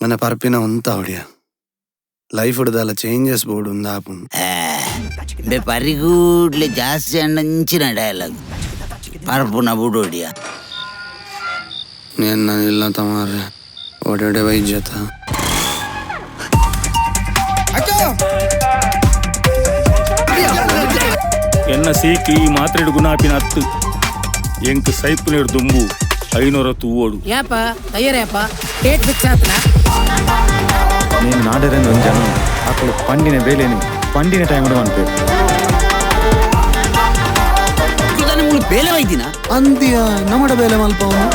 మన పర్పిన ఉంత ಅವಡಿಯ life ಹಿಡ್ದಲ್ಲ changes board ఉందాపు ಬೆ ಪರಿಗೂಡ್ಲೆ ಜಾಸ್ತಿ ಅಂಚಿನ ಡೈಲಾಗ್ ಪರಪುನ ಬುಡೋಡಿಯ. నేను ಇಲ್ಲ ತಮಾರೆ ಓಡೋಡೆ ವೈದ್ಯತ. ಎನ್ನ ಸೀಕಿ ಈ ಮಾತ್ರೆಡು ಗುಣಾಪಿನ ಅತ್ತು ಎಂಕ್ ಸೈಪುನೇಡು ದುಂಬು 500 ತೂವೋಡು. ಯಾಪ ತಯ್ಯಾರಪ್ಪ ಡೇಟ್ ಫಿಕ್ಸ್ ಆತನ. నేను నాడరని జనం అప్పుడు పండిన వేలేని పండిన టైం కూడా అనిపేరు. ಮೂಲು ಬೇಲೆ ವೈದಿನ ಅಂತ್ಯ ನಮ್ಮಡ ಬೇಲೆ ಮಲ್ಪವನು.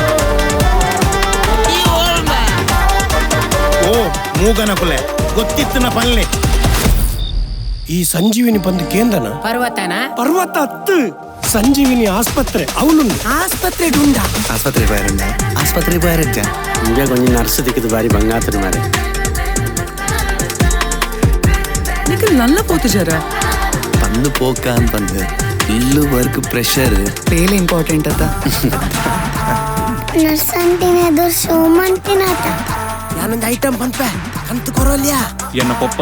ಓ ಮೂಗನ ಕುಲೆ ಗೊತ್ತಿತ್ತಿನ ಪಲ್ಲೆ. ಈ ಸಂಜೀವಿನಿ ಬಂದು ಕೇಂದ್ರನ ಪರ್ವತನ ಪರ್ವತ ಅತ್ತು ಸಂಜೀವಿನಿ ಆಸ್ಪತ್ರೆ ಅವನು ಆಸ್ಪತ್ರೆ ಡುಂಡ ಆಸ್ಪತ್ರೆ ಬಾರಂಡ ಆಸ್ಪತ್ರೆ ಬಾರಜ್ಜ. ಇಂಜ ಕೊಂಚ ನರ್ಸ್ ದಿಕ್ಕದು ಬಾರಿ ಬಂಗಾತನ ಮಾರೆ. ನಿಖಿಲ್ ನಲ್ಲ ಪೋತುಜಾರ పందు పోక అని పందు ఇల్లు వర్క్ ప్రెషర్ ಬೇಲೆ ಇಂಪಾರ್ಟೆಂಟ್ ಅತ್ತ. ನರ್ಸ್ ಅಂತೀನಿ ಅದು ಸೋಮಂತಿನಾತ. ನಾನೊಂದು ಐಟಮ್ ಪನ್ಪೆ ಕಂತು ಕೊರೋಲ್ಯಾ. ಎನ್ನ ಪೊಪ್ಪ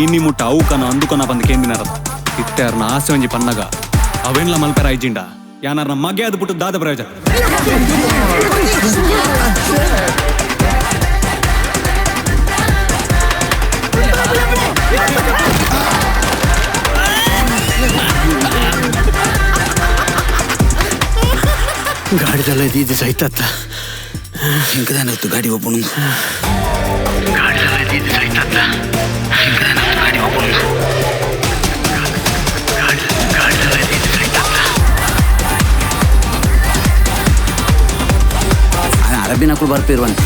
ಇನ್ನಿ ಮುಟ್ಟ ಅವು ಕನ ಅಂದುಕನ ಬಂದು ಕೇಂದಿನಾರ ಇತ್ತೆರ್ನ ಆಸೆ ಒಂಜಿ ಪನ್ನಗ ಅವೇನ್ಲ ಮಲ್ಪೆರ ಐಜಿಂಡ ಯಾನಾರ್ನ ಮಗೆ ಅದು ಬಿಟ್ಟು ದಾದ ಪ್ರಯೋಜನ. ಗಾಡಿದಲ್ಲ ಇದು ಸೈತತ್ತ. ಎಂಕದಾನ ಗಾಡಿ ಒಪ್ಪನು. ಅರಬಿನಕ್ಕಳು ಬರ್ಪಿರುವಂತೆ.